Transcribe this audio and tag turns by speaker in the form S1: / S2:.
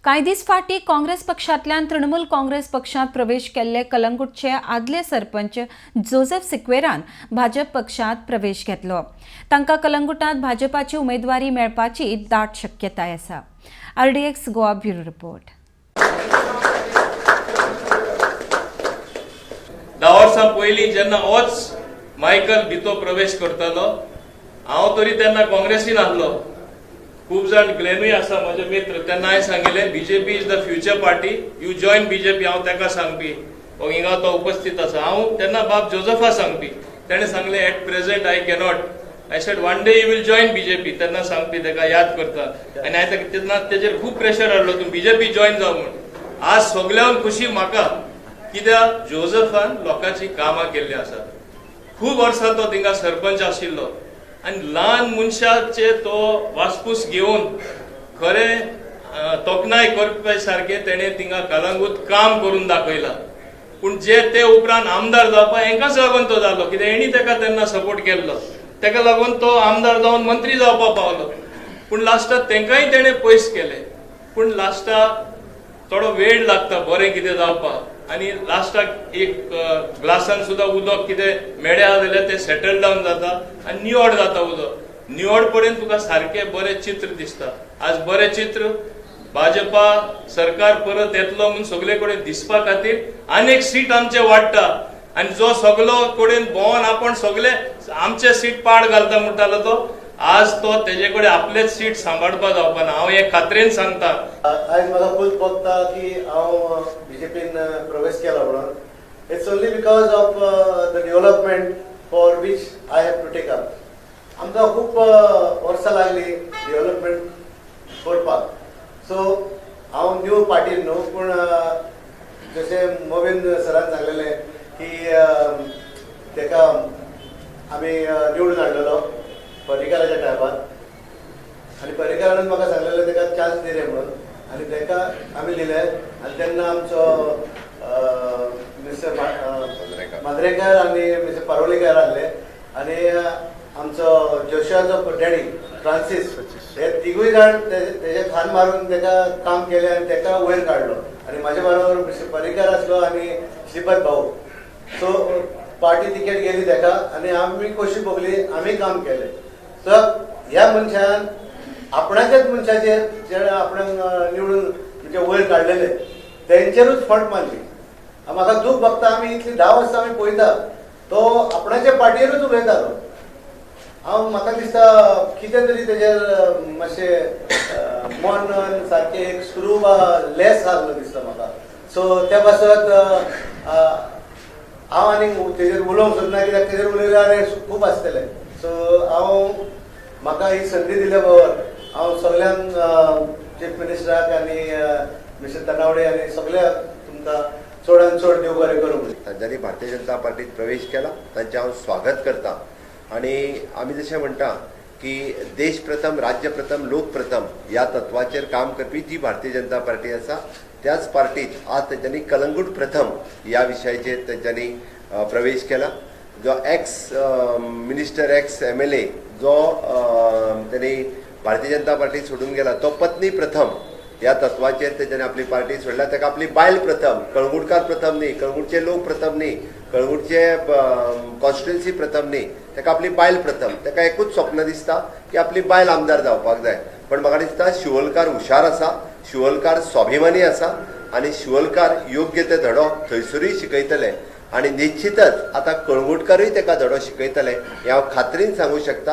S1: कांय दीस फाटीं काँग्रेस पक्षांतल्यान तृणमूल काँग्रेस पक्षांत प्रवेश केल्ले कलंगूटचे आदले सरपंच जोसेफ सिक्वेरान भाजप पक्षांत प्रवेश घेतलो. तांकां कलंगूटांत भाजपाची उमेदवारी मेळपाची दाट शक्यताय आसा. RDX Goa, bureau report.
S2: 10 वर्सां पयलीं जेन्ना होच मायकल भितर प्रवेश करतालो, हांव तरी तेन्ना काँग्रेसीन आसलो. खूब जाण, ग्लेनूय आसा म्हजे मित्र, तेन्ना हांवें सांगिल्लें, "BJP is the future party, you join BJP." हांव ताका सांगपी, हो हिंगा तो उपस्थित आसा. हांव तेन्ना बाब जोजफा सांगपी. तेणें सांगलें, "at present I cannot." I said, "one day you will join BJP." तेन्ना सांगपी ताका याद करता आनी हांवें ताका तेन्ना तेजेर खूब प्रेशर हाडलो, तूं बीजेपी जॉयन जाव म्हूण. आज सगळ्यान खुशी म्हाका, कित्याक जोजफान लोकांची कामां केल्ली आसात. खूब वर्सां तो थिंगा सरपंच आशिल्लो आनी ल्हान मनशाचे तो वासपूस घेवन खरें तोखणाय करपा सारकें तेणें थिंगा कलंगूट काम करून दाखयलां. पूण जे ते उपरांत आमदार जावपा हेंकाच लागून तो जालो, कित्याक हेणी तेका तेन्ना सपोर्ट केल्लो, तेका लागून तो आमदार जावन मंत्री जावपाक पावलो. पूण लास्टाक तेंकांय तेणें पयस केले. पूण लास्टाक थोडो वेळ लागता बरें कितें जावपाक आनी लास्टाक एक ग्लासान सुद्दां उदक कितें मेळ्ळ्या जाल्यार तें सेटल डावन जाता आनी निवळ जाता उदक. निवळ पर्यंत तुका सारकें बरें चित्र दिसता. आज बरें चित्र, भाजपा सरकार परत येतलो म्हूण सगळे कडेन दिसपा खातीर आनी एक सीट आमचे वाडटा. आनी जो सगलो कडेन भोंवन आपण सगळे आमचे सीट पाड घालता म्हणटालो, तो आज तो तेजे कडेन आपलेच सीट सांबाळपा जावपा ना, हांव हे खात्रेन सांगता.
S3: आयज म्हाका खूब भोगता की हांव बीजेपीन प्रवेश केला म्हणून. It's only because of the development for which I have to take up. आमकां खूब वर्सां लागली डेव्हलपमेंट करपाक. सो हांव न्यू पार्टीन न्हू, पूण जशें मोबीन सरान सांगलेलें की तेका आमी निवडून हाडलेलो पर्रीकाराच्या टायमार आनी पर्रीकारानूच म्हाका सांगलेलें तेका चान्स दी रे म्हणून आनी तेका आमी दिले. आनी तेन्ना आमचो मिस्टर मांद्रेकर आनी मिस्टर पारोलीकर आहले आनी आमचो जोशियाचो डॅडी फ्रांसीस, हे तिगूय जाण तेजे खांद मारून तेका काम केलें आनी तेका वयर काडलो. आनी म्हाजे बरोबर मिस्टर पर्रीकर आसलो आनी श्रीपद भाऊ. सो पार्टी तिकेट गेली तेका आनी आमी खोशी भोगली, आमी काम केलें. सो ह्या मनशान आपणाच्याच मनशाचेर, जे आपणाक निवडून म्हणजे वयर काडलेले, तेंचेरूच फट मारली. म्हाका दूख भोगता. आमी इतली 10 वर्सां आमी पळयता, तो आपणाच्या पार्टयेरूच उलयतालो. हांव म्हाका दिसता कितें तरी तेजेर मातशें मन सारकें एक स्क्रू वा लेस आहलो दिसता म्हाका. सो त्या पासत हांव आनीक तेजेर उलोवंक सोदना, कित्याक तेजेर उलयल्यार आनी खूब आसतलें. सो हांव म्हाका ही संदी दिल्या बगर हांव सगल्यांक, चीफ मिनिस्टराक आनी मिस्टर तनावडे आनी सगळ्याक तुमकां चडान चड देव बरें करूं.
S4: तांच्यांनी भारतीय जनता पार्टीत प्रवेश केला, तांचें हांव स्वागत करता. आनी आमी जशें म्हणटा की देश प्रथम, राज्य प्रथम, लोक प्रथम ह्या तत्वाचेर काम करपी जी भारतीय जनता पार्टी आसा, त्याच पार्टीत आज तेंच्यांनी कलंगूट प्रथम ह्या विशयाचेर तेंच्यांनी प्रवेश केला. जो ex minister, ex MLA जो त्यांनी भारतीय जनता पार्टी सोडून गेला, तो पत्नी प्रथम ह्या तत्वाचेर तेंच्यांनी आपली पार्टी सोडल्या. ताका आपली बायल प्रथम, कळंगूटकार प्रथम न्ही, कळंगूटचे लोक प्रथम न्ही, कळंगूटचे कॉन्स्टिट्युएन्सी प्रथम न्ही, ताका आपली बायल प्रथम. ताका एकूच स्वप्न दिसता की आपली बायल आमदार जावपाक जाय. पण म्हाका दिसता शिवोलकार हुशार आसा, शिवोलकार स्वाभिमानी आसा आनी शिवोलकार योग्य ते धडो थंयसरूय शिकयतले आनी निश्चितच आतां कळंगूटकारूय ताका धडो शिकयतले हें हांव खात्रीन सांगूं शकता.